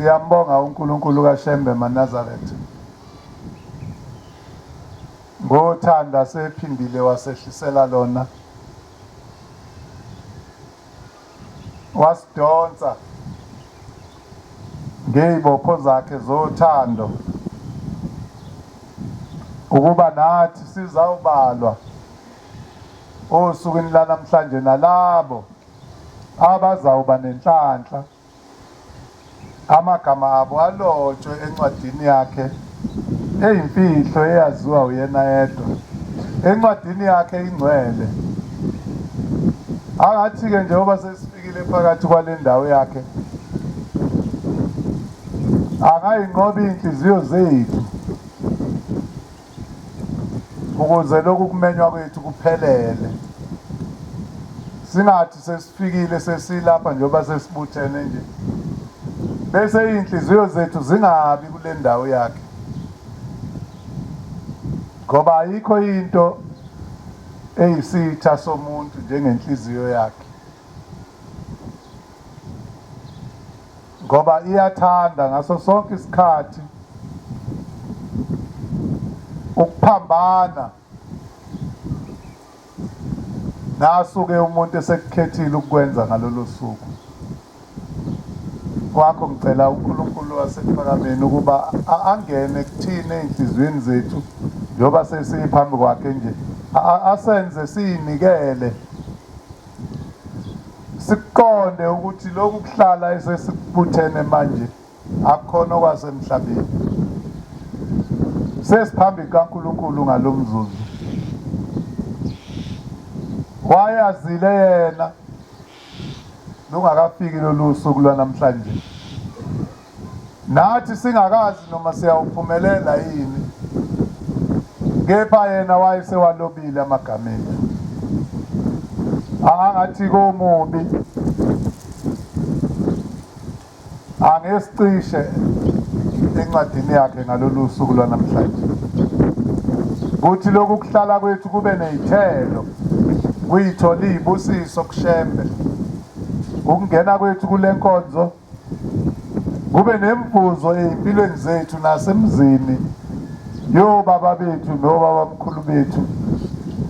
Siyambonga uNkulunkulu kaShembe maNazaretha ngothando asephindile wasehlisela lona wasidonsa ngey'bopho zakhe zothando ukuba nathi sizawubalwa osukwini lanamhlanje nalabo abazawuba nenhlanhla Amagama abo alotshwe encwadini yakhe eyimfihlo eyaziwa uyena yedwa, encwadini yakhe ingcwele. Angathi-ke njengoba sesifikile phakathi kwale ndawo yakhe, angayinqoba iy'nhliziyo zethu ukuze lokhu kumenywa kwethu kuphelele. Singathi sesifikile sesilapha njengoba sesibuthene nje bese iy'nhliziyo zethu zingabi kule ndawo yakhe ngoba ayikho into eyisitha somuntu njengenhliziyo yakhe ngoba iyathanda ngaso sonke isikhathi ukuphambana nasuke umuntu esekukhethile ukukwenza ngalolo suku kwakho ngicela uNkulunkulu wasekuphakameni ukuba angene kuthina ezinhliziyweni zethu njengoba sesiphambi kwakhe nje asenze siyinikele Sikuqonde ukuthi lokhu kuhlala esesikubuthene manje akukhona okwasemhlabeni. Sesiphambi kukaNkulunkulu ngalo mzuzu. Wayazile yena lungakafiki lolu suku lwanamhlanje. Nathi singakazi noma siyawuphumelela yini, kepha yena wayesewalobile amagama ethu. Angathi komubi angesicishe encwadini yakhe ngalolu suku lwanamhlanje kuthi lokhu kuhlala kwethu kube ney'thelo kuyithole iy'busiso kuShembe ukungena kwethu kule nkonzo kube nemvuzo ey'mpilweni zethu nasemzini yobaba bethu nobabamkhulu bethu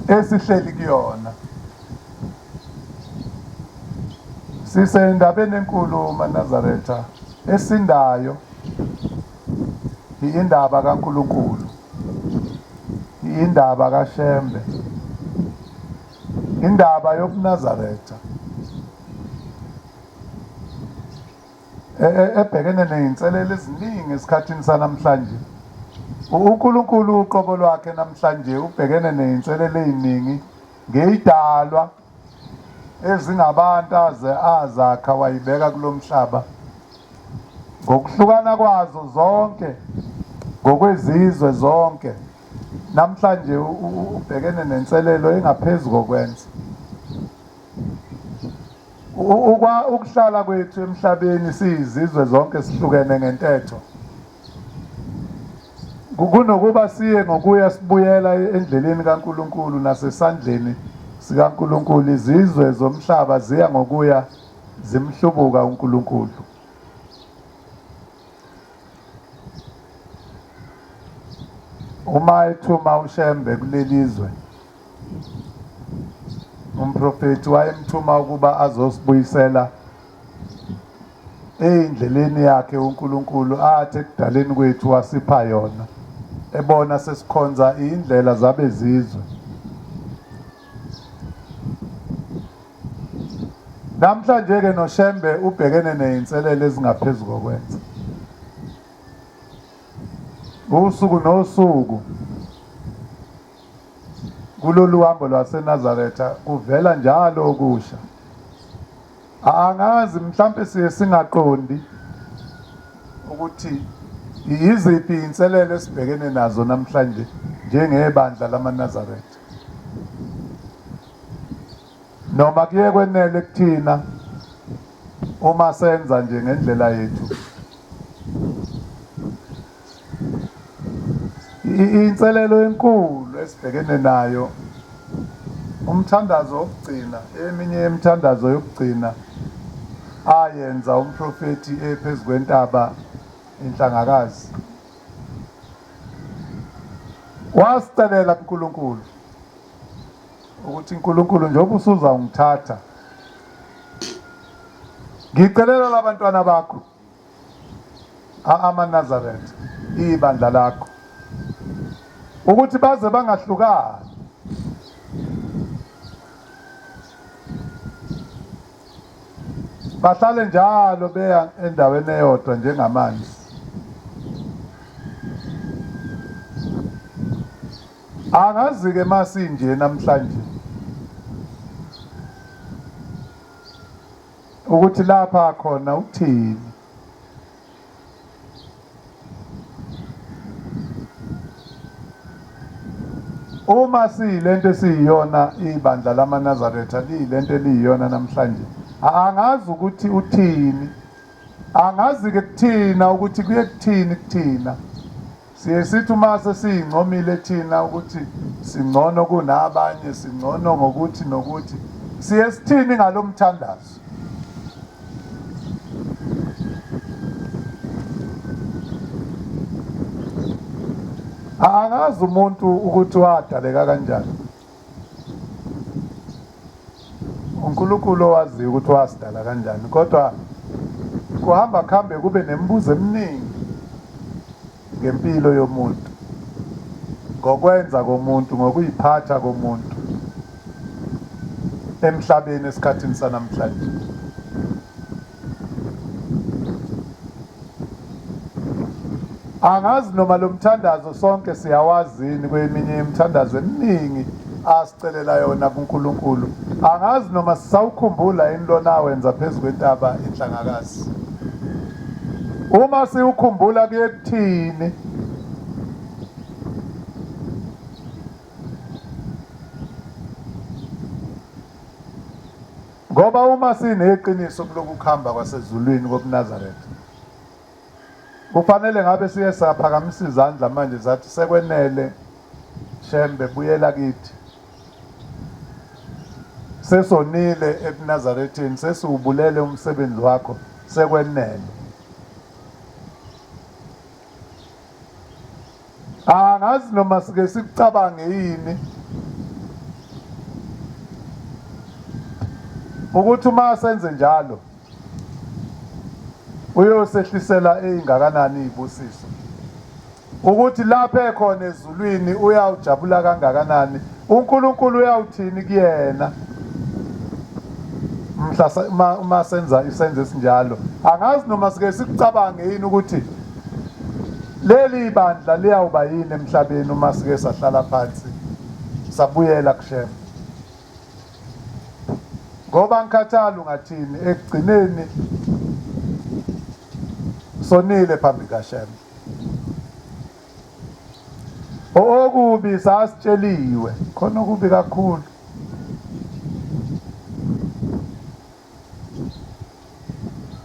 esihleli kuyona. Sisendabeni enkulu maNazaretha esindayo indaba kaNkulunkulu, indaba kaShembe, indaba yobuNazaretha. E, e, ebhekene nezinselelo eziningi esikhathini sanamhlanje. UNkulunkulu uqobo lwakhe namhlanje ubhekene nezinselelo eziningi ngeyidalwa ezingabantu aze azakha wayibeka kulomhlaba ngokuhlukana kwazo zonke ngokwezizwe zonke namhlanje ubhekene nenselelo engaphezu kokwenza Ukuhlala kwethu emhlabeni siyizizwe zonke sihlukene ngentetho. Kunokuba siye ngokuya sibuyela endleleni kaNkulunkulu nasesandleni sikaNkulunkulu, izizwe zomhlaba ziya ngokuya zimhlubuka uNkulunkulu. Uma ethuma uShembe kuleli zwe Umprofethi wayemthuma ukuba azosibuyisela eyindleleni yakhe uNkulunkulu athi ekudaleni kwethu wasipha yona ebona sesikhonza indlela zabezizwe. Namhlanje ke noShembe ubhekene nezinselele ezingaphezu kokwenza. Usuku nosuku Kulolu hambo lwaseNazaretha kuvela njalo okusha. Angazi mhlampe siye singaqondi ukuthi yiziphi inselelo esibhekene nazo namhlanje njengebandla lamaNazaretha. Noma kuye kwenele kuthina uma senza nje ngendlela yethu. Inselelo enkulu esibhekene nayo umthandazo wokugcina, eminye yemithandazo yokugcina ayenza umprofethi ephezu kwentaba inhlangakazi. Wasicelela kuNkulunkulu ukuthi uNkulunkulu njengoba usuzawungithatha ngicelela labantwana bakho amaNazaretha ibandla lakho ukuthi baze bangahlukani bahlale njalo beya endaweni eyodwa njengamanzi. Angazi-ke masinje namhlanje ukuthi lapha khona uthini. Uma siyilento esiyiyona ibandla lamaNazaretha liyilento eliyiyona namhlanje, angazi ukuthi uthini, angazi-ke kuthina ukuthi kuye kuthini kuthina. Siye sithi uma sesiyincomile thina ukuthi singcono kunabanye, singcono ngokuthi nokuthi, siye sithini ngalo mthandazo? Angazi umuntu ukuthi wadaleka kanjani. uNkulunkulu owaziyo ukuthi wasidala kanjani, kodwa kuhamba kuhambe kube nemibuzo eminingi ngempilo yomuntu, ngokwenza komuntu, ngokuyiphatha komuntu emhlabeni esikhathini sanamhlanje. Angazi noma lo mthandazo sonke siyawazi yini kweminye imithandazo eminingi asicelela yona kuNkulunkulu. Angazi noma sisawukhumbula yini lona awenza phezu kwentaba inhlangakazi. Uma siwukhumbula kuye kuthini? Ngoba uma sineqiniso kulokhu kuhamba kwasezulwini kobuNazaretha, kufanele ngabe siye saphakamisa izandla manje zathi sekwenele Shembe buyela kithi. Sesonile ebuNazaretheni, sesiwubulele umsebenzi wakho, sekwenele. Angazi noma sike sikucabange yini ukuthi uma senze njalo uyosehlisela eyingakanani izibusiso, ukuthi lapho ekhona ezulwini uyawujabula kangakanani, uNkulunkulu uyawuthini kuyena mhla uma senza isenzo esinjalo. Angazi noma sike sikucabange yini ukuthi leli bandla liyawuba yini emhlabeni uma sike sahlala phansi sabuyela kuShembe. Ngoba ngikhathali ungathini, ekugcineni sonile phambi kaShembe. Okubi sasitsheliwe khona okubi kakhulu.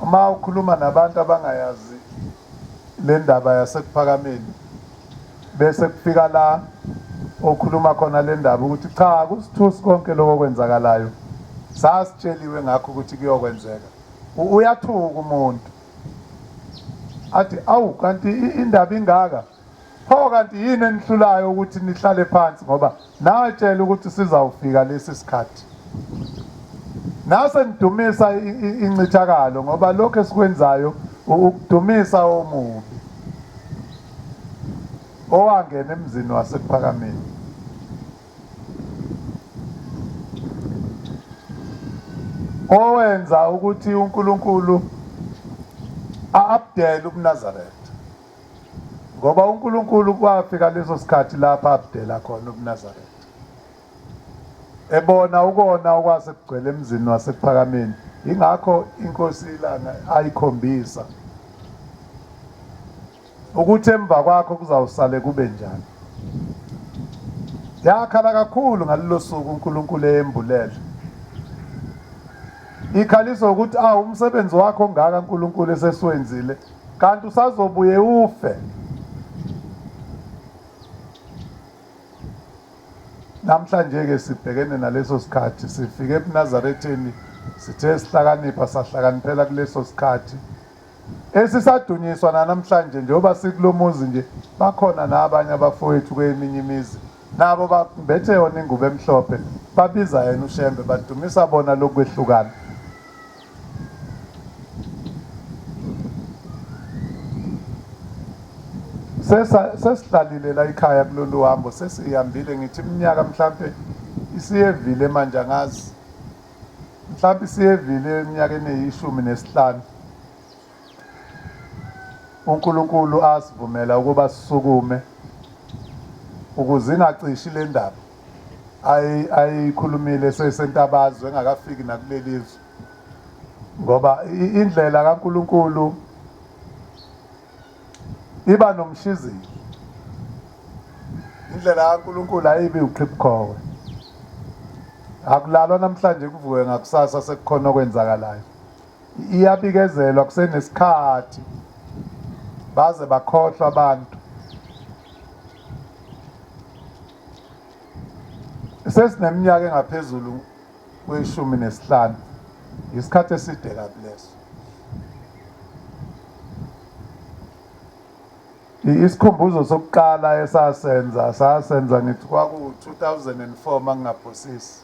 Uma ukhuluma nabantu abangayazi le ndaba yasekuphakameni bese kufika la okhuluma khona le ndaba ukuthi cha akusithusi konke lokho okwenzakalayo, sasitsheliwe ngakho ukuthi kuyokwenzeka, uyathuka umuntu athi awu kanti indaba ingaka. Pho kanti yini enihlulayo ukuthi nihlale phansi ngoba natshela ukuthi sizawufika lesi sikhathi. Nase nidumisa incithakalo ngoba lokho esikwenzayo ukudumisa omubi owangena emzini wasekuphakameni. Owenza ukuthi uNkulunkulu a-abdele ubuNazaretha. Ngoba uNkulunkulu kwafika leso sikhathi lapha abdela khona ubuNazaretha. Ebona ukona okwase kugcwele emzini wasekuphakameni. Ingakho inkosi iLanga ayikhombisa ukuthi emva kwakho kuzawusale kube njani. Yakhala kakhulu ngalelo suku uNkulunkulu eyembulela. Ikhaliswa ukuthi awu umsebenzi wakho ongaka uNkulunkulu esesiwenzile kanti usazobuye ufe. Namhlanje ke sibhekene naleso sikhathi, sifike ebuNazaretheni Sithe sihlakanipha sahlakaniphela kuleso sikhathi esisadunyiswa nanamhlanje njengoba sikulomuzi nje bakhona nabanye abafowethu kweminye imizi nabo bambethe yona ingubo emhlophe babiza yena uShembe badumisa bona lokwehlukana. Sesihlalile la ekhaya kulolu hambo sesihambile ngithi iminyaka mhlampe isiyevile manje angazi mhlampe isiyevile eminyakeni eyishumi nesihlanu uNkulunkulu asivumela ukuba sisukume ukuze ingacishi le ndaba ayikhulumile sesentabazwe engakafiki nakuleli zwe ngoba indlela kaNkulunkulu iba nomshizilo indlela kaNkulunkulu ayibi uqhibukhowe akulalwa namhlanje kuvuke ngakusasa sekukhona okwenzakalayo iyabikezelwa kusenesikhathi baze bakhohlwa abantu sesineminyaka engaphezulu kweshumi nesihlanu isikhathi eside kabi leso isikhumbuzo sokuqala esasenza sasenza ngithi kwaku-2004 mangingaphosisi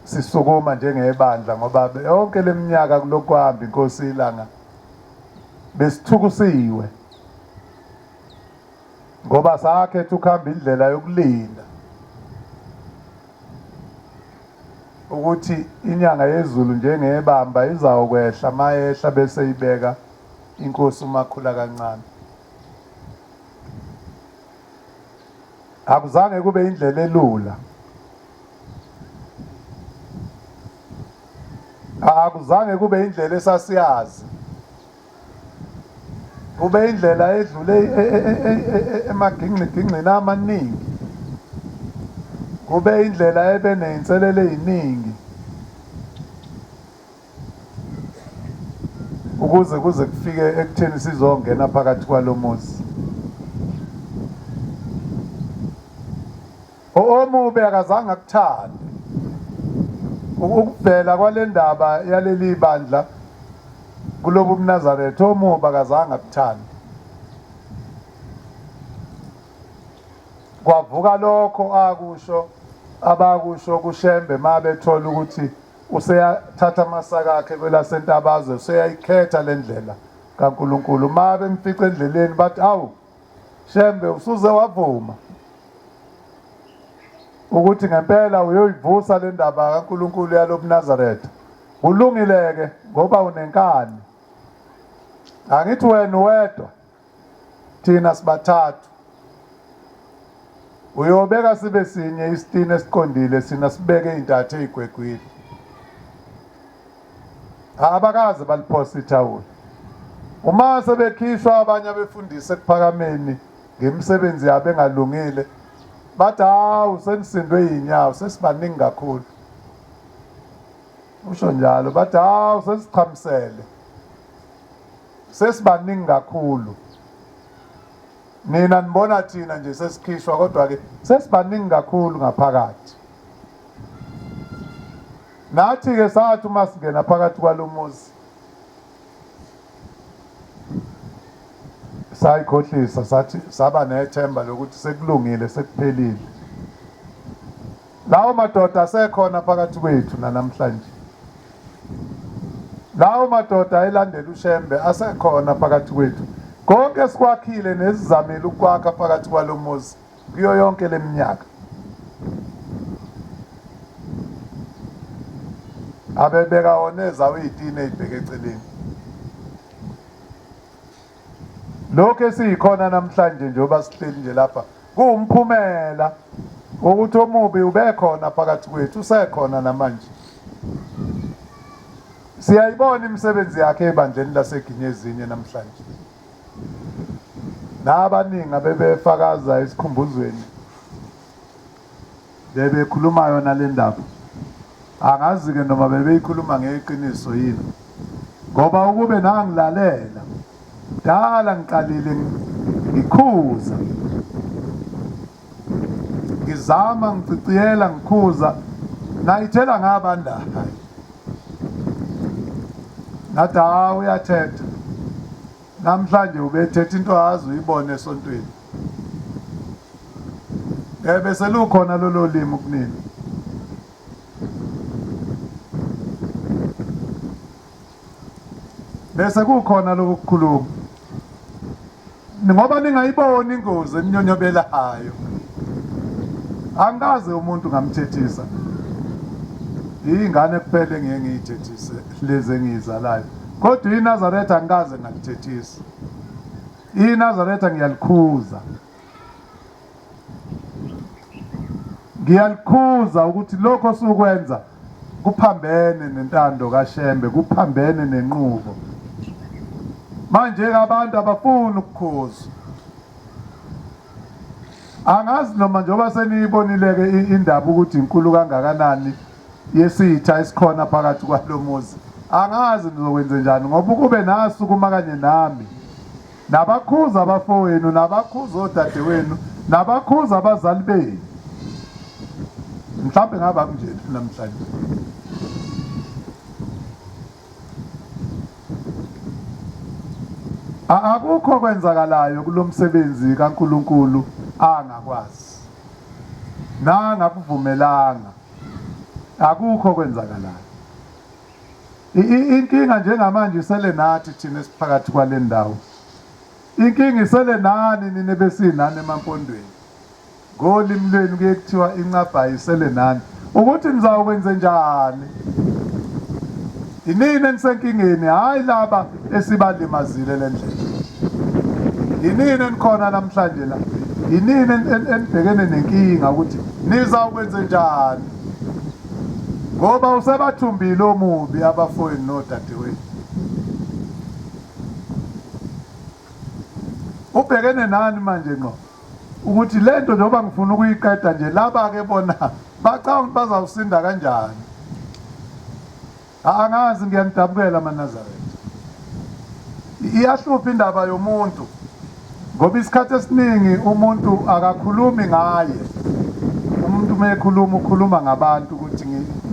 sisukuma njengebandla ngoba yonke leminyaka kulokhu kwahamba inkosi ilanga besithukusiwe ngoba sakhetha ukuhamba indlela yokulinda ukuthi inyanga yezulu njengebamba izawukwehla mayehla bese ibeka inkosi umakhula kancane. Akuzange kube indlela elula. Akuzange kube indlela esasiyazi. Kube indlela edlule emagingxigingxini amaningi. Kube indlela ebe ney'nselelo ey'ningi. Ukuze kuze kufike ekutheni sizongena phakathi kwalo muzi. Omubi akazange akuthande ukuvela kwale ndaba yaleli bandla kulobu buNazaretha, omubi akazange akuthande. Kwavuka lokho akusho abakusho kuShembe uma bethola ukuthi useyathatha amasaka akhe kwelasentabazwe useyayikhetha le ndlela kaNkulunkulu. Uma bemfica endleleni bathi awu Shembe usuze wavuma ukuthi ngempela uyoyivusa le ndaba kaNkulunkulu yalobuNazaretha. Kulungile-ke ngoba unenkani. Angithi wena uwedwa, thina sibathathu. Uyobeka sibe sinye isitini esiqondile, sina sibeke iy'ntatha ey'gwegwile. Abakaze baliphosa ithawula. Uma sebekhishwa abanye abefundisi ekuphakameni ngemisebenzi yabo engalungile, bathi hawu senisindwe yinyawo sesibaningi kakhulu. Usho njalo bathi hawu sesichamisele sesibaningi kakhulu. Nina nibona thina nje sesikhishwa kodwa ke sesibaningi kakhulu ngaphakathi. Nathi-ke sathi uma singena phakathi kwalo muzi sayikhohlisa sathi saba nethemba lokuthi sekulungile sekuphelile. Lawo madoda asekhona phakathi kwethu nanamhlanje. Lawo madoda ayelandela uShembe asekhona phakathi kwethu. Konke esikwakhile nesizamile ukwakha phakathi kwalo muzi kuyo yonke leminyaka. Abebeka wona ezawo iy'tini ey'bheke eceleni. Lokhu esiyikhona namhlanje njengoba sihleli nje lapha kuwumphumela wokuthi omubi ubekhona phakathi kwethu usekhona namanje. Siyayibona imisebenzi yakhe ebandleni laseGinyezinye namhlanje. Nabaningi abebefakaza esikhumbuzweni bebekhuluma yona le ndaba. Angazi-ke noma bebeyikhuluma ngeqiniso yini, ngoba ukube nangilalela kudala ngiqalile ngikhuza, ngizama ngiciciyela ngikhuza, nayithela ngabanda. Ngathi hawu uyathetha. Namhlanje ubethetha into azi uyibone esontweni. Eh bese lukhona lolo limi kunini. Bese kukhona lokukhuluma. Ngoba ningayiboni ingozi eninyonyobelayo. Angikaze umuntu ngamthethisa. Ingane kuphela engiye ngiyithethise lezi engiyizalayo. Kodwa iNazaretha angikaze ngalithethisa. INazaretha ngiyalikhuza. Ngiyalikhuza ukuthi lokho osukwenza kuphambene nentando kaShembe, kuphambene nenqubo. Manje-ke abantu abafuni ukukhuzwa. Angazi noma njengoba seniyibonile-ke indaba ukuthi inkulu kangakanani yesitha esikhona phakathi kwalo muzi. Angazi nizokwenze njani ngoba ukube nasukuma kanye nami Nabakhuza abafowenu, nabakhuza odadewenu, nabakhuza abazali benu. Mhlawumbe ngaba kunjena namhlanje. Akukho kwenzakalayo kulomsebenzi kaNkuluNkulu angakwazi. Nangakuvumelanga. Akukho kwenzakalayo. Inkinga njengamanje isele nathi thina esiphakathi kwale ndawo. Inkinga isele nani nina besinani emampondweni. Ngolimi lwenu kuye kuthiwa incabhayi isele nani. Ukuthi nizawukwenze njani? Inini enisenkingeni hhayi laba esibalimazile le ndlela. Yinini enikhona namhlanje la? Yinini enibhekene nenkinga ukuthi nizawukwenze njani? Ngoba usebathumbile omubi abafowenu nodadewenu. Ubhekene nani manje ngqo? Ukuthi lento njengoba ngifuna ukuyiqeda nje laba ke bona bacabanga ukuthi bazawusinda kanjani. Angazi ngiyanidabukela amaNazaretha. Iyahlupha indaba yomuntu ngoba isikhathi esiningi umuntu akakhulumi ngaye. Umuntu uma ekhuluma ukhuluma ngabantu ukuthi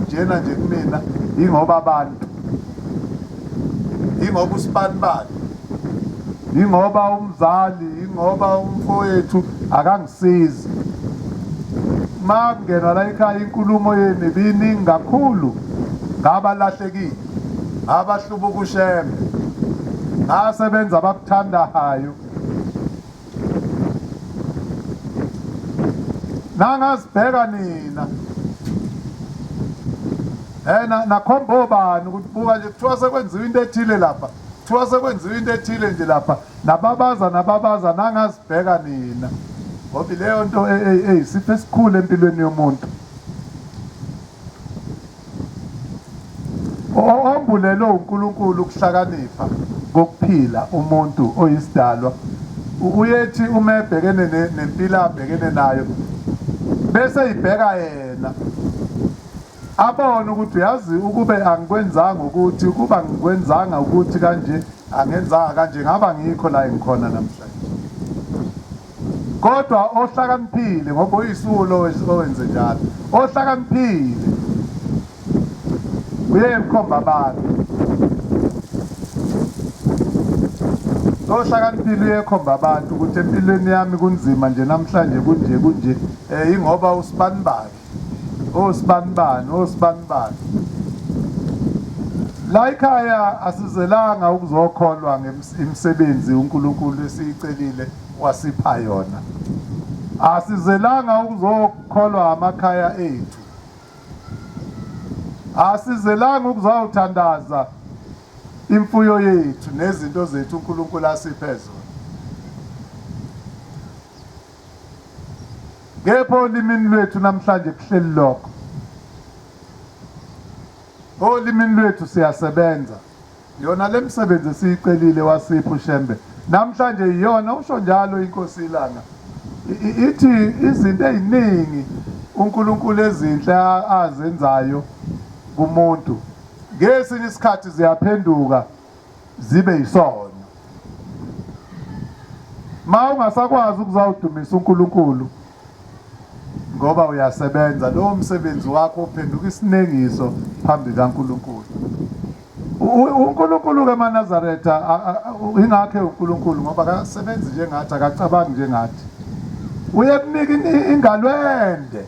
njena nje kumina yingoba abantu. Yingoba usibanibani. Yingoba umzali, yingoba umfowethu akangisizi. Uma kungenwa la ekhaya inkulumo yenu ibiningi kakhulu ngabalahlekile, ngabahlubuka uShembe, ngasebenza abakuthandayo. Nangazibheka nina. Eh nakhomba obani ukuthi buka nje kuthiwa sekwenziwa into ethile lapha. Kuthiwa sekwenziwa into ethile nje lapha. Nababaza nababaza nangazibheka nina. Ngoba leyo nto eyisifo esikhulu empilweni yomuntu. Ombulelwe uNkulunkulu ukuhlakanipha kokuphila umuntu oyisidalwa uyethi uma ebhekene nempilo abhekene nayo bese ibheka yena abone ukuthi uyazi ukube angikwenzanga ukuthi ukuba ngikwenzanga ukuthi kanje angenzanga kanje ngaba ngikho la engikhona namhlanje. Kodwa ohlakaniphile ngoba uyisulo owenze njalo ohlakaniphile uye emkhomba abantu ohlakaniphile uyekhomba abantu ukuthi empilweni yami kunzima nje namhlanje kunje kunje um ingoba usibanibani osibanibani osibanibani la ekhaya asizelanga ukuzokholwa ngemisebenzi uNkulunkulu esiyicelile wasipha yona. Asizelanga ukuzokholwa amakhaya ethu. Asizelanga ukuzawuthandaza imfuyo yethu nezinto zethu uNkulunkulu asiphe zona. Kepha olimini lwethu namhlanje kuhleli lokho. Olimini lwethu siyasebenza. Yona le misebenzi esiyicelile wasipha uShembe namhlanje iyona usho njalo inkosi ilanga ithi izinto eziningi uNkulunkulu ezinhle azenzayo kumuntu ngesinye isikhathi ziyaphenduka zibe yisono. Ma ungasakwazi ukuzawudumisa uNkulunkulu ngoba uyasebenza, lowo msebenzi wakho uphenduka isinengiso phambi kaNkulunkulu. UNkulunkulu ke maNazaretha ingakhe uNkulunkulu ngoba akasebenzi njengathi, akacabangi njengathi. Uye kunika ingalo ende.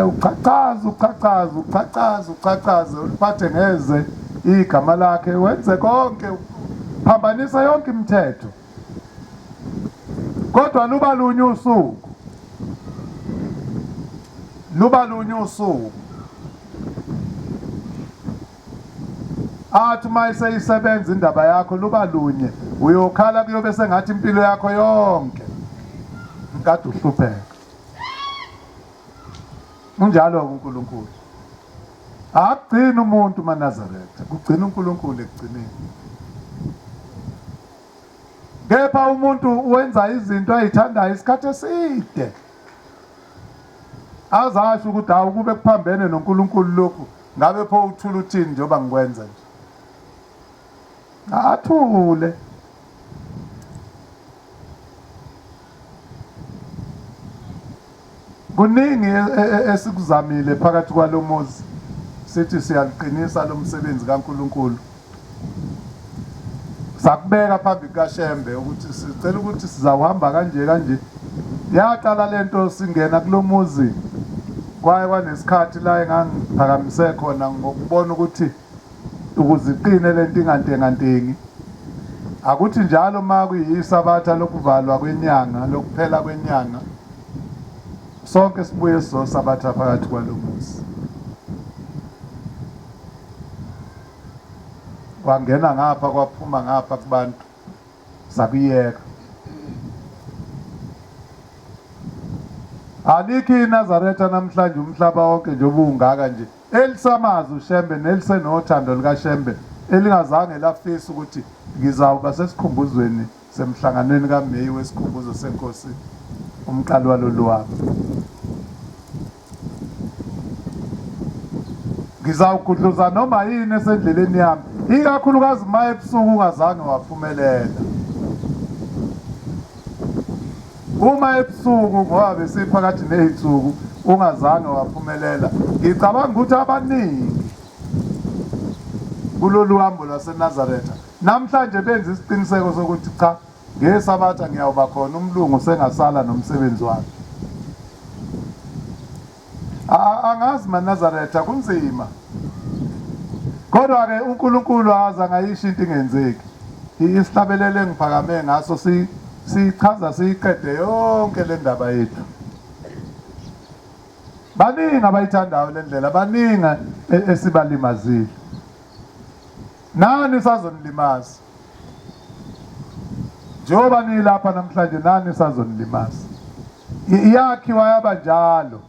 Uchachaza uchachaza uchachaza uchachaze uliphathe ngeze igama lakhe wenze konke phambanisa yonke imithetho. Kodwa luba lunye usuku. Luba lunye usuku. Athi uma iseyisebenza indaba yakho luba lunye uyokhala kuyobe sengathi impilo yakho yonke kade uhlupheka. Unjalo uNkulunkulu. Akugcina umuntu maNazaretha, kugcina uNkulunkulu ekugcineni. Kepha umuntu wenza izinto ayithandayo isikhathi eside. Azasho ukuthi hawu kube kuphambene noNkulunkulu lokhu ngabe pho uthula uthini njengoba ngikwenza nje. Athule. Kuningi esikuzamile phakathi kwalomuzi sithi siyaliqinisa lo msebenzi kaNkulunkulu. Sakubeka phambi kukaShembe ukuthi sicela ukuthi sizawuhamba kanje kanje. Yaqala lento singena kulomuzi kwaye kwanesikhathi la engangiphakamise khona ngokubona ukuthi ukuze iqine lento ingantengantengi. Akuthi njalo uma kuyisabatha lokuvalwa kwenyanga, lokuphela kwenyanga, sonke sibuye sizosabatha phakathi kwalo muzi. Kwangena ngapha kwaphuma ngapha kubantu sakuyeka. Alikho iNazaretha namhlanje umhlaba wonke nje obungaka nje elisamazi uShembe nelisenothando likaShembe elingazange lafisa ukuthi ngizawuba sesikhumbuzweni semhlanganweni kaMeyi wesikhumbuzo senkosi umqali walolu wami. Ngizawugudluza noma yini esendleleni yami, ikakhulukazi uma ebusuku ungazange waphumelela. Uma ebusuku ngoba besiphakathi nezinsuku ungazange waphumelela, ngicabanga ukuthi abaningi kulolu hambo lwaseNazaretha namhlanje benza isiqiniseko sokuthi cha ngeSabatha ngiyawuba khona umlungu sengasala nomsebenzi wakhe. Angazi maNazaretha kunzima. Kodwa-ke uNkulunkulu aze angayisho into ingenzeki. Isihlabelelo engiphakame ngaso sichaza siyiqede yonke le ndaba yethu. Baningi abayithandayo le ndlela, baningi esibalimazile. Nani sazonilimaza. Njengoba nilapha namhlanje nani sazonilimaza. Iyakhiwa yaba njalo.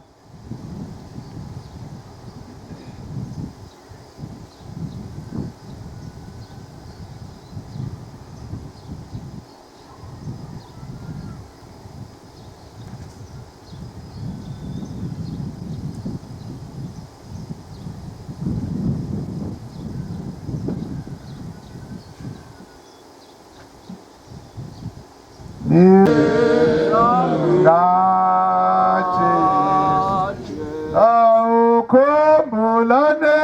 Awukhumbulane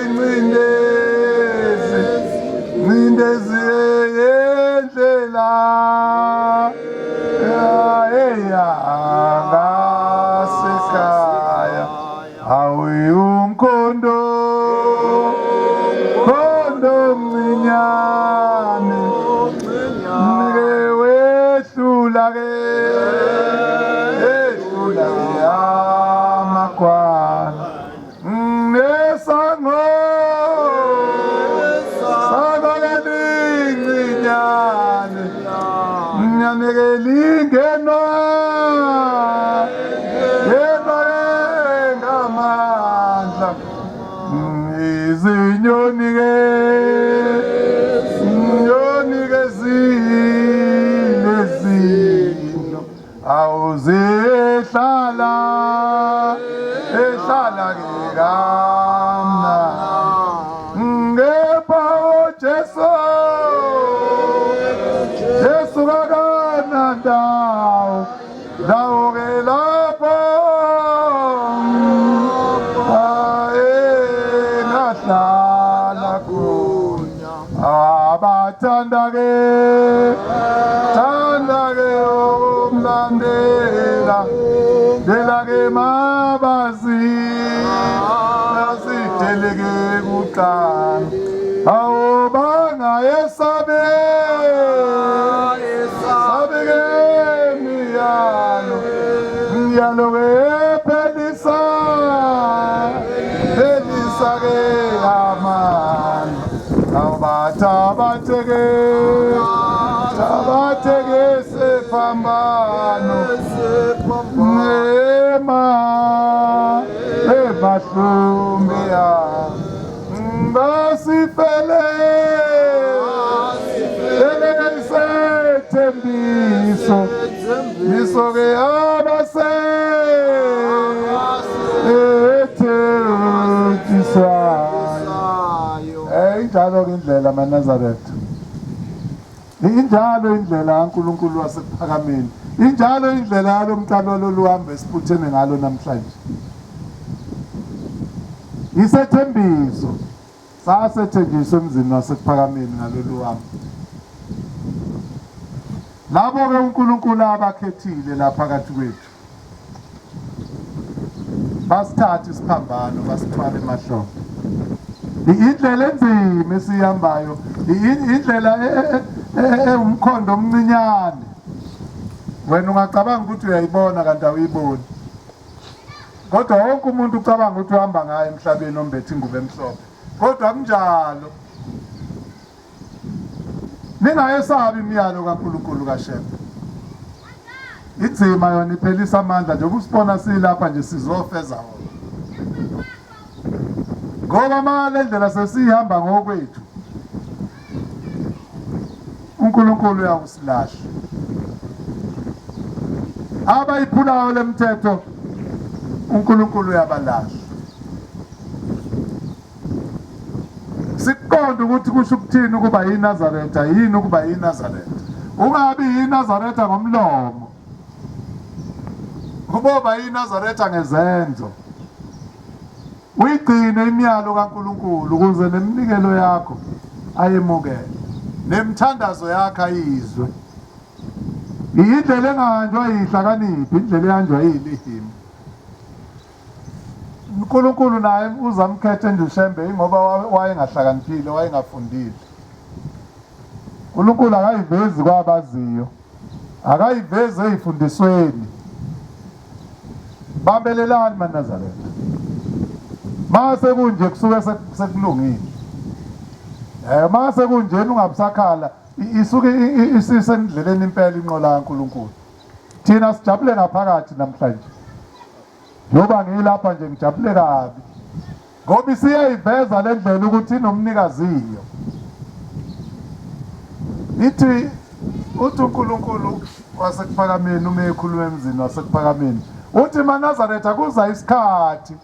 ingcindezi ngcindezi yendlela eya ngasekhaya awuyumkhondo khondo mncinyane mnike wehlula ke ehlula ke amagwala nesango sango kalincinyane mnyaneke lingenwa ngenwa ngamandla izinyoni ke nyoni ke zinezinto awuzihlala ehlala ke kamna ngepha uJesu Jesu kakanandawo ndawo ke lapho Abathanda ke thanda ke ukumlandela ndela ke mabazi asideleke kuqala awu bangayesabe sabe ke miyalo miyalo ke phelisa phelisa ke amandla awubathabatheke thabatheke sephambano nema emahlombe basifele sethembiso miso ke abase ethenjiswayo. Injalo ke indlela maNazaretha. Injalo indlela kaNkulunkulu wasekuphakameni. Injalo indlela yalomqalo loluhambo esibuthene ngalo namhlanje. Isethembiso sasethenjiswa emzini wasekuphakameni ngalolu hambo. Labo-ke uNkulunkulu abakhethile la phakathi kwethu basithathe isiphambano basithwale emahlombe. Indlela enzima esiyihambayo, indlela ewumkhondo omncinyane. Wena ungacabanga ukuthi uyayibona kanti awuyiboni. Kodwa wonke umuntu ucabanga ukuthi uhamba ngayo emhlabeni ombethe ingubo emhlophe. Kodwa kunjalo. Ningayesabi imiyalo kaNkulunkulu kaShembe. Inzima yona iphelisa amandla njengoba usibona silapha nje sizofeza wona. Ngoba ma le ndlela sesihamba ngokwethu uNkulunkulu uyakusilahla. Abayiphulayo lemithetho uNkulunkulu uyabalahla. Sikuqonde ukuthi kusho ukuthini ukuba yiNazaretha, yini ukuba yiNazaretha. Ungabi yiNazaretha ngomlomo, uboba yiNazaretha ngezenzo. Uyigcine imiyalo kaNkulunkulu ukuze neminikelo yakho ayemukele, nemithandazo yakho ayizwe. Indlela engahanjwa yihlakaniphi, indlela ehanjwa yilihima. uNkulunkulu naye uzamkhethe nje uShembe ingoba wayengahlakaniphile, wayengafundile. uNkulunkulu akayivezi kwabaziyo, akayivezi ezifundisweni. Bambelelani maNazaretha. Mase kunje kusuke sekulungile. Mase kunje ungabusakhala isuke isisendleleni impela inqola kaNkulunkulu. Thina sijabule ngaphakathi namhlanje. Njengoba ngilapha nje ngijabule kabi ngoba isiyayiveza le ndlela ukuthi inomnikaziyo. Ithi uthi uNkulunkulu wasekuphakameni uma ekhuluma emzini wasekuphakameni uthi maNazaretha kuza isikhathi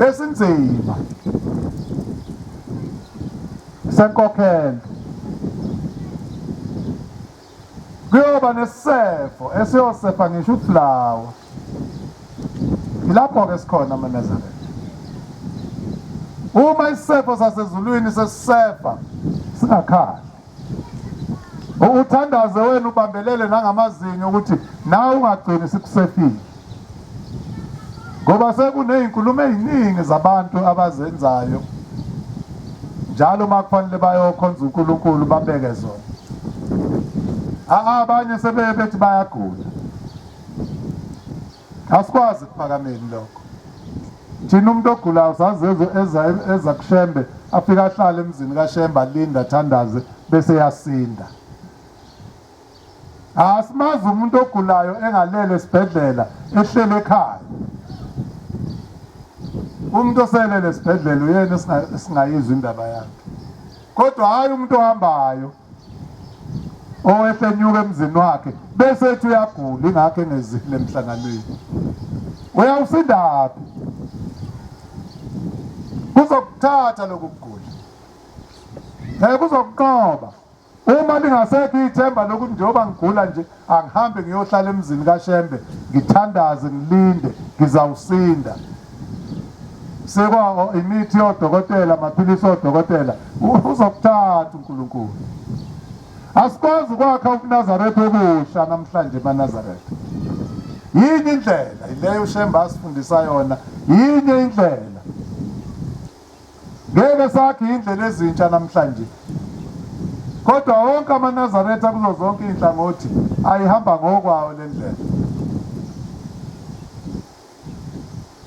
esinzima senkokhelo kuyoba nesisefo esiyosefa ngisho ufulawa. Yilapho-ke sikhona amaNazaretha. Uma isisefo sasezulwini sesisefa singakhali, uthandaze wena ubambelele nangamazinyo ukuthi nawe ungagcini sikusefile, ngoba sekunezinkulumo eziningi zabantu abazenzayo njalo uma kufanele bayokhonza uNkulunkulu babeke zona. Abanye sebeye bethi bayagula. Asikwazi kuphakameni lokho. Thina umuntu ogulayo sazi eza eza kuShembe afike ahlale emzini kaShembe alinde athandaze bese yasinda. Asimazi umuntu ogulayo engalele esibhedlela ehlele ekhaya. Umuntu oselele esibhedlela uyena esingayizwa indaba yakhe. Kodwa hhayi umuntu ohambayo owehle enyuka emzini wakhe bese ethi uyagula ingakho engezile emhlanganweni. Uyawusindaphi? Kuzokuthatha lokhu kugula. Ngeke kuzokunqoba. Uma lingasekho ithemba lokuthi njengoba ngigula nje angihambe ngiyohlala emzini kaShembe ngithandaze ngilinde ngizawusinda. Sekwa imithi yodokotela, amaphilisi odokotela, uzokuthatha uNkulunkulu. Asikwazi ukwakha ubuNazaretha obusha namhlanje emaNazaretha. Yinye indlela, ileyo uShembe asifundisa yona, yinye indlela. Ngeke sakhe indlela ezintsha namhlanje. Kodwa wonke amaNazaretha kuzo zonke izinhlangothi ayihamba ngokwawo le ndlela.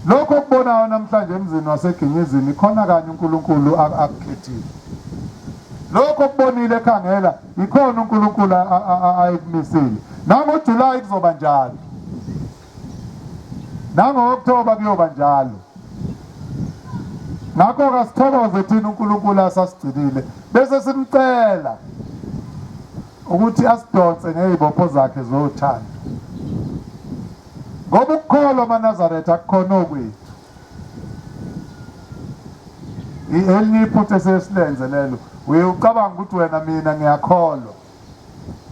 Lokho okubonayo namhlanje emzini waseGinyizini ikhona kanye uNkulunkulu akukhethile. Lokho okubonile ekhangela ikhona uNkulunkulu ayekumisile. NangoJuly kuzoba njalo. Nango-October kuyoba njalo. Ngakho-ke asithokoze thina uNkulunkulu asasigcinile bese simcela ukuthi asidonse ngey'bopho zakhe zothando. Ngoba ukukholwa amaNazaretha akukhona okwethu. Elinye iphutha esesilenze lelo, uye ucabanga ukuthi wena mina ngiyakholwa.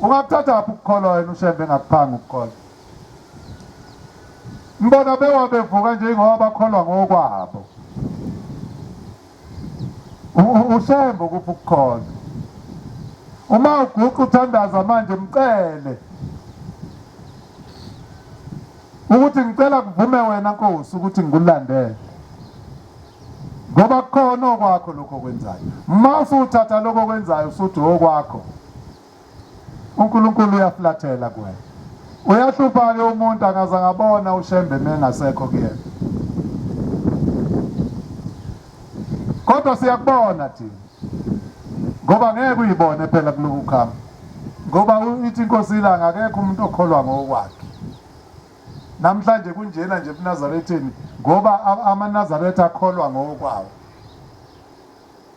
Ungakuthathaphi ukukholwa wena uShembe engakuphanga ukukholwa? Ngibona bewa bevuka nje ngoba bakholwa ngokwabo. UShembe ukuphi ukukholwa? Uma uguqa uthandaza manje mcele ukuthi ngicela kuvume wena Nkosi ukuthi ngikulandele ngoba kukhona okwakho lokho okwenzayo. Uma usuthatha lokho okwenzayo usuthi okwakho, uNkulunkulu uyaflathela kuwena. Uyahlupha-ke umuntu angaze angabona uShembe mengasekho kuyena. Kodwa siyakubona thina ngoba ngeke uyibone phela kulokhu kuhamba ngoba ithi inkosi ilanga akekho umuntu okholwa ngokwakhe. Namhlanje kunjena nje ebuNazaretheni ngoba amaNazaretha akholwa ngokwawo.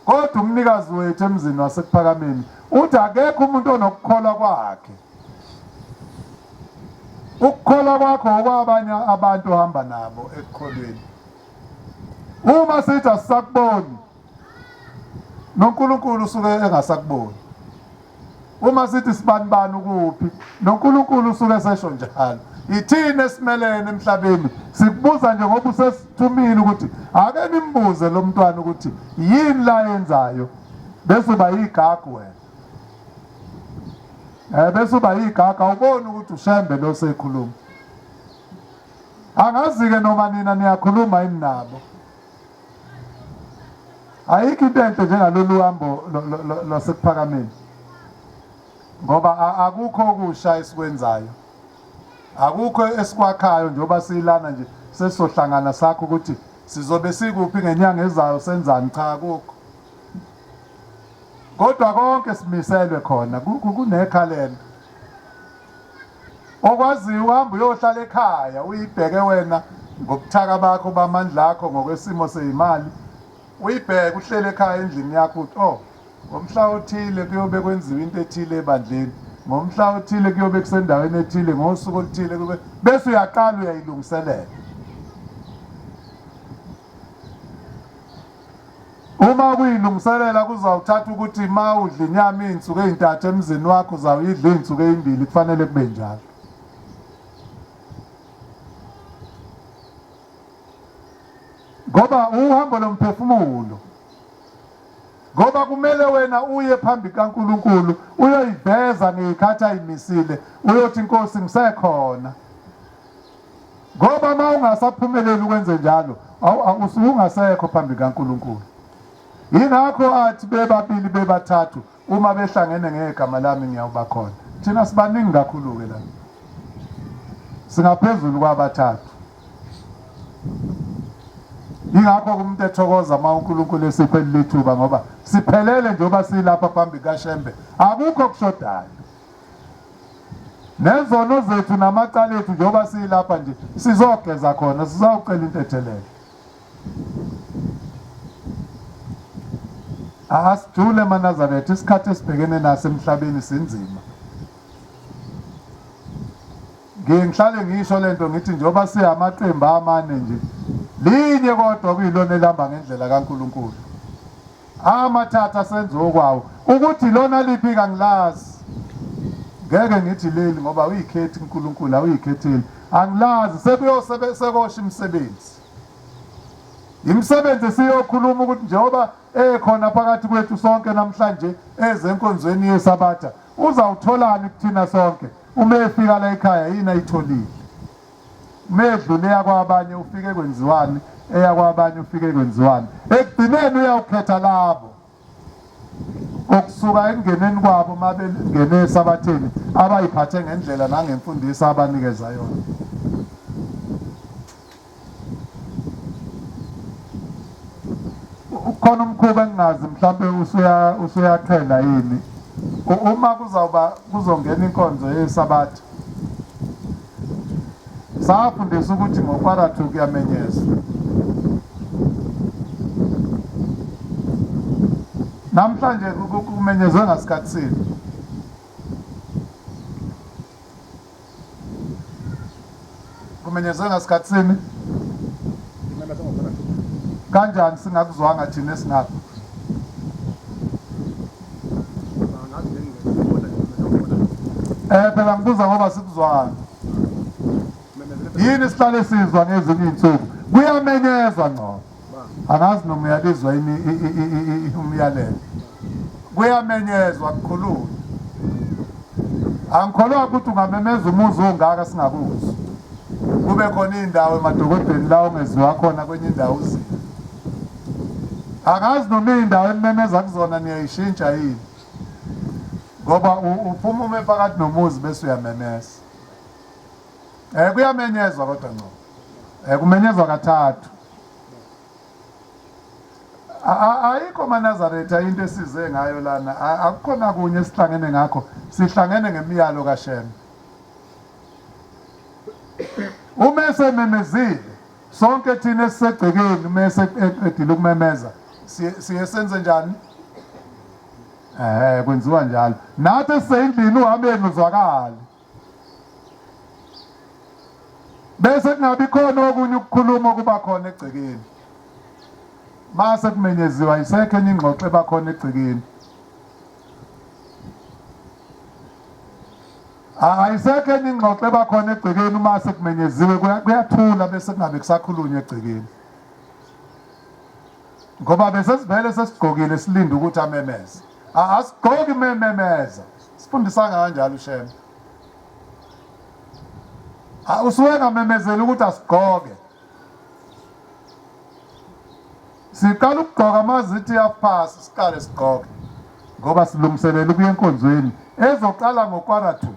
Kodwa umnikazi wethu emzini waseKuphakameni uthi akekho umuntu onokukholwa kwakhe. Ukukholwa kwakho okwabanye abantu ohamba nabo ekukholweni. Uma sithi asisakuboni noNkulunkulu usuke engasakuboni. Uma sithi sibanibani ukuphi noNkulunkulu usuke sesho njalo. Ithini esimelene emhlabeni sikubuza nje ngoba usesithumile ukuthi ake nimbuze lo mntwana ukuthi yini la yenzayo bese uba yigagu wena. Eh bese uba yigagu awuboni ukuthi uShembe lo sekhuluma. Angazi-ke noma nina niyakhuluma yini nabo. Ayikho into enhle njengalolu hambo lwaseKuphakameni ngoba akukho okusha esikwenzayo, akukho esikwakhayo njengoba siyilana nje sesizohlangana sakho ukuthi sizobe sikuphi ngenyanga ezayo senzani, cha akukho. Kodwa konke simiselwe khona kunekhalenda. Okwaziyo uhamba uyohlala ekhaya uyibheke wena ngobuthaka bakho bamandla akho ngokwesimo seyimali uyibheke uhlele ekhaya endlini yakho uthi oh ngomhla othile kuyobe kwenziwa into ethile ebandleni ngomhla othile kuyobe kusendaweni ethile ngosuku oluthile kube bese uyaqala uyayilungiselela. Uma kuyilungiselela kuzawuthatha ukuthi uma udla inyama iy'nsuku ey'ntathu emzini wakho uzawuyidla iy'nsuku ey'mbili kufanele kube njalo. Ngoba uhambo lomphefumulo. Ngoba kumele wena uye phambi kaNkulunkulu uyoyiveza ngey'khathi ayimisile uyothi Nkosi ngisekhona. Ngoba uma ungasaphumeleli ukwenze njalo usuke ungasekho phambi kaNkulunkulu. Yingakho athi bebabili bebathathu uma behlangene ngegama lami ngiyawuba khona. Thina sibaningi kakhulu-ke la, singaphezulu kwabathathu. Yingakho umuntu ethokoza uma uNkulunkulu esiphe leli thuba ngoba siphelele njengoba silapha phambi kaShembe, akukho okushodayo. Nezono zethu namacala ethu njengoba silapha nje sizogeza khona, sizawucela intethelelo. Asijule maNazaretha, isikhathi esibhekene naso emhlabeni sinzima. Ngiye ngihlale ngisho lento ngithi njengoba siyamaqembu amane nje, linye kodwa kuyilona elihamba ngendlela kaNkulunkulu. Amathatha senze okwawo. Ukuthi lona liphi kangilazi. Ngeke ngithi leli ngoba uyikhethi uNkulunkulu awuyikhetheli. Angilazi sekuyosebe sekosha imisebenzi. Imisebenzi siyokhuluma ukuthi njengoba ekhona phakathi kwethu sonke namhlanje ezenkonzweni yeSabatha, uzawutholani kuthina sonke uma efika la ekhaya, yini ayitholile? Uma edlule eyakwabanye ufike kwenziwani, eyakwabanye ufike kwenziwani. Ekugcineni uyawukhetha labo okusuka ekungeneni kwabo uma bengene esabatheni abayiphathe ngendlela nangemfundiso abanikeza yona. Ukhona umkhuba engingazi mhlampe usuya usuyaqhela yini uma kuzawuba kuzongena inkonzo yesabatha safundisa ukuthi ngokwarathu kuyamenyezwa. Namhlanje kumenyezwe ngasikhathi sini? Kumenyezwe ngasikhathi sini? Kanjani singakuzwanga thina esingapha? Eh phela ngibuza ngoba sikuzwanga. Yini sihlale sizwa ngezinye izinsuku? Kuyamenyezwa ngcono. Angazi noma uyalizwa yini umyalelo. Kuyamenyezwa kukhulunywa. Angikholwa ukuthi ungamemeza umuzi ongaka singakuzwa. Kube khona indawo emadolobheni la ongeziwa khona kwenye indawo uzile. Angazi noma indawo enimemeza kuzona niyayishintsha yini. Ngoba uphuma ume phakathi nomuzi bese uyamemeza. Eh kuyamenyezwa kodwa ngcono. Eh kumenyezwa kathathu. Ayikho maNazaretha into esize ngayo lana. Akukhona kunye esihlangene ngakho. Sihlangene ngemiyalo kaShembe. Uma esememezile sonke thina esisegcekeni uma eseqedile ukumemeza siye senze njani? Eh kwenziwa njalo. Nathi esisendlini uhambeni uzwakale. Bese kungabi khona okunye ukukhuluma okuba khona egcekeni. Mase kumenyeziwa isekho enye ingxoxo eba khona egcekeni. Ayisekho enye ingxoxo eba khona egcekeni uma sekumenyeziwe kuyathula bese kungabe kusakhulunywa egcekeni. Ngoba bese sivele sesigqokile silinde ukuthi amemeze. Asigqoki mememeza. Sifundisanga kanjalo uShembe. Usuke engamemezeli ukuthi asigqoke. Siqala ukugqoka mazithi half past siqale sigqoke ngoba silungiselela ukuya enkonzweni ezoqala ngo-quarter to.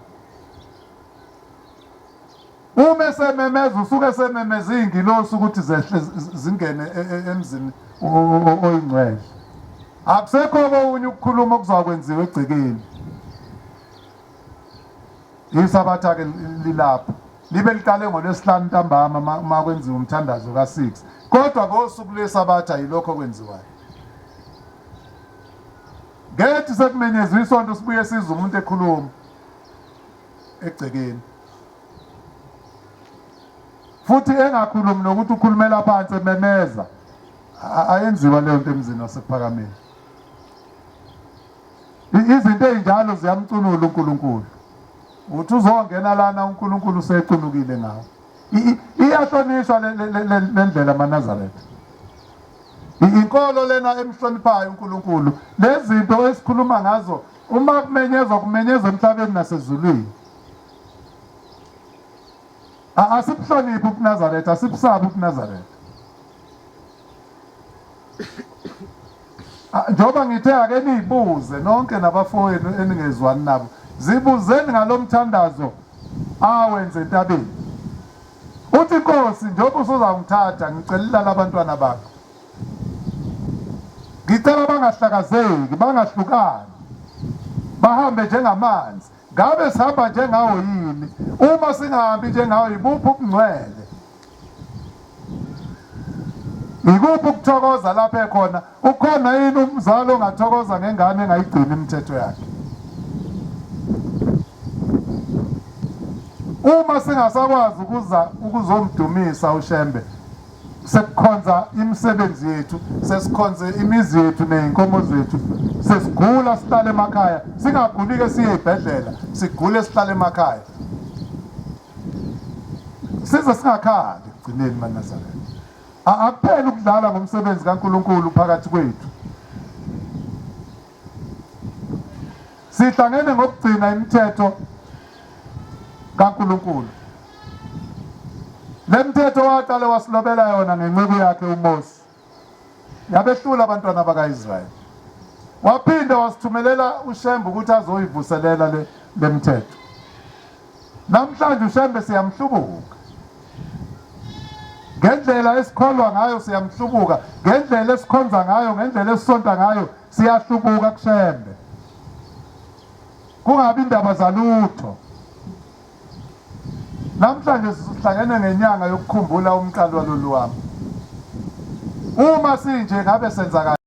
Uma esememeza usuke esememeza iy'ngilosi ukuthi zehle zingene e, e, emzini oyingcwele. Akusekho okunye ukukhuluma okuzakwenziwa egcekeni. Isabatha-ke lilapho libe liqale ngolwesihlanu ntambama uma kwenziwa umthandazo ka-6 kodwa ngosuku lwesabatha yilokho okwenziwayo. Ngethi sekumenyezwa isonto sibuye sizwe umuntu ekhuluma egcekeni futhi engakhulumi nokuthi ukhulumela phansi ememeza. Ayenziwa leyo nto emzini waseKuphakameni. Izinto ezinjalo ziyamcunula uNkulunkulu. Uthi uzongena lana uNkulunkulu usecunukile ngawo. Iyahlonishwa le ndlela amaNazaretha. Inkolo lena emhloniphayo uNkulunkulu. Lezi zinto esikhuluma ngazo uma kumenyezwa kumenyezwa emhlabeni nasezulwini. Asibuhloniphi ubuNazaretha, asibusabi ubuNazaretha. Njengoba ngithe ake niyibuze nonke nabafowenu eningezwani nabo, zibuzeni ngalo mthandazo awenze entabeni. Uthi Nkosi, njengoba usuzangithatha ngicela ilala abantwana bakho. Ngicela bangahlakazeki, bangahlukani. Bahambe njengamanzi. Ngabe sihamba njengawo yini? Uma singahambi njengawo yibuphi ubungcwele? Yikuphi ukuthokoza lapho ekhona? Ukhona yini umzali ongathokoza ngengane engayigcini imithetho yakhe? Uma singasakwazi ukuza ukuzomdumisa uShembe, sekukhonza imisebenzi yethu, sesikhonze imizi yethu nezinkomo zethu, sesigula sihlale emakhaya, singaguli-ke siye ey'bhedlela, sigule sihlale emakhaya. Size singakhali ekugcineni maNazaretha. Akupheli ukudla. ukudlala ngomsebenzi kaNkulunkulu phakathi kwethu. Sihlangene ngokugcina imithetho kaNkulunkulu. Le mthetho waqale wasilobela yona ngenceku yakhe uMose. Yabehlula abantwana bakaIsrayeli. Waphinde wasithumelela uShembe ukuthi azoyivuselela le lemithetho. Namhlanje uShembe siyamhlubuka. Ngendlela esikholwa ngayo siyamhlubuka, ngendlela esikhonza ngayo, ngendlela esisonta ngayo siyahlubuka kuShembe. Kungabi indaba zalutho. Namhlanje sihlangene ngenyanga yokukhumbula umqali walolu wami. Uma sinje ngabe senza kahle.